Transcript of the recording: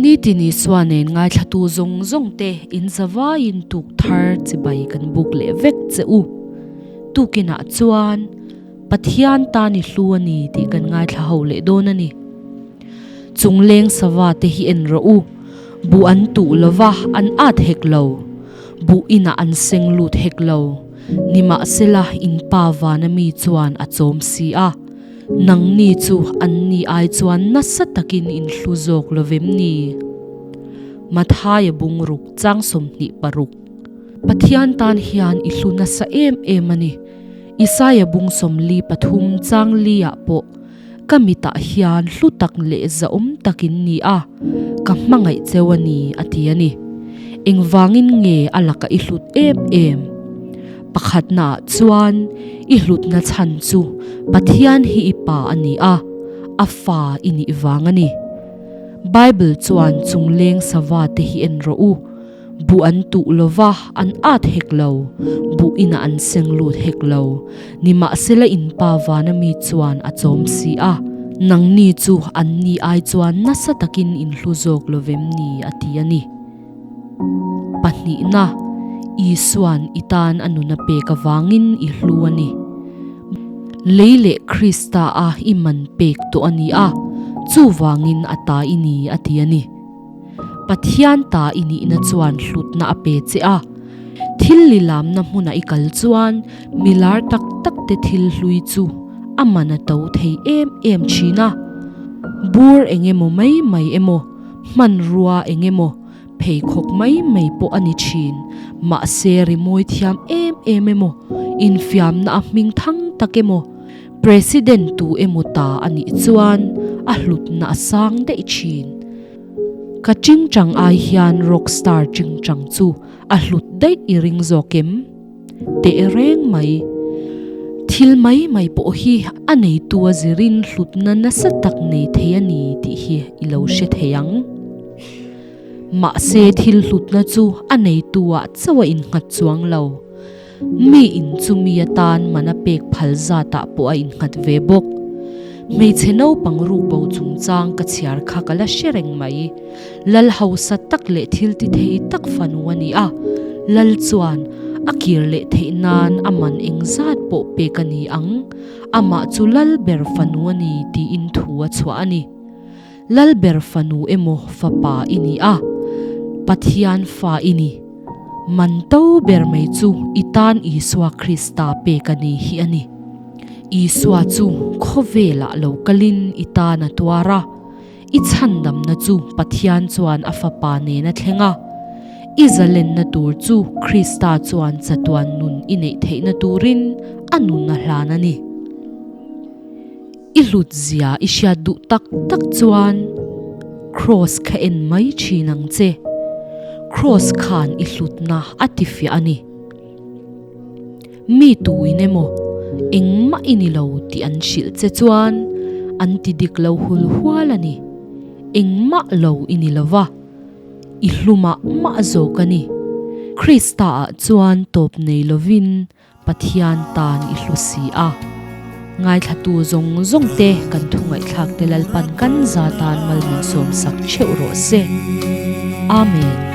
Nitin Isua nen ngaithlatu zawng zawng te in zavaiin tuk thar chibai kan buk leh vek che u. Tukinah chuan Pathian tan i hlu a ni tih kan ngaithla ho leh dawn a ni. Chungleng sava te hi en rawh u, buh an tuh lova an at hek lo, buh inah an seng lut hek lo, nimahsela in pa vana mi chuan a chawm si a, nangni chu anni ai chuan nasa takin in hlu zawk lo vem ni? Mathaia bungruk chang 26. Pathian tan hian i hlu nasa em em a ni. Isaia bung 43 chang li ah pawh Ka mitah hian hlu tak leh zahawm takin ni a, ka hmangaih cheu a ni, a ti a ni. Engvangin nge a laka i hlut em em? Pakhatnaah chuan i hlutna chhan chu Pathian hi i pa a ni a, a fa i nih vang a ni. Bible chuan chungleng sava te hi en rawh u. Buh an tuh lo va, an at hek lo. Buh inah an seng lut hek lo. Nimahsela in pa vana mi chuan a chawm si a, nangni chu anni ai chuan nasa takin in hlu zawk lo vem ni a ti a ni. Pahnihna, Isua'n i tan a nun a pek avangin i hlu a ni. Lei leh Krista a i man pek tawh a ni a, chuvangin a ta i ni a ti a ni. Pathian ta i nihna chuan hlutna a pe che a. Thil lilamna hmuna i kal chuan mi lar tak tak te thil hlui chu a man a to thei em em thin a. Bur eng emaw mai mai emaw, hmanrua eng emaw, pheikhawk mai mai pawh a ni thin. Mahse rimawi thiam em em emaw, infiamna a hming thang tak emaw, President tu emaw ta a nih chuan a hlutna a sang daih thin. Ka chingchang ai hian rockstar chingchang chu a hlut daih i ring zawk em? Teh reng mai. Thil mai mai pawh hi a neitu a zirin hlutna nasa tak nei thei a ni tih hi i lo hre thei ang. Mahse thil hlutna chu a neitu ah chauh a innghat chuang lo. Mi in chu mi atan man a pek phal zatah pawh a innghat ve bawk. Hmeichhe naupang ruk bo chungchang ka chhiar kha ka la hre reng mai. Lal hausa tak leh thil ti thei tak fanu a ni a, Lal chuan a kir leh theih nan a man engzat pawh pek a ni ang, amah chu Lal ber fanu a ni tiin thu a chhuah a ni. Lal ber fanu emaw fapa i ni a, Pathian fa i ni. Man to ber mai chu i tan Isua Krista pek a ni hi a ni. Isua chu khawvelah lo kalin i tan a tuar a, i chhandamna chu Pathian chuan a fapa nen a thleng a. I zalenna tur chu Krista chuan chatuan nun i neih theihna turin a nun a hlan a ni. I hlut zia i hriat duh tak tak chuan Kross kha en mai thin ang che. Kross khan i hlutna a tifiah a ni. Mi tuin emaw engmah i ni lo tih an hrilh che chuan an ti dik lo hul hual a ni. Engmah lo i ni lo va, i hlu mah mah zawk a ni. Krista ah chuan tawp nei lovin Pathian tan i hlu si a. Ngaithlatu zawng zawng te kan thu ngaihthlak te Lalpan kan za tan mal min sawm sak theuh rawh se. Amen.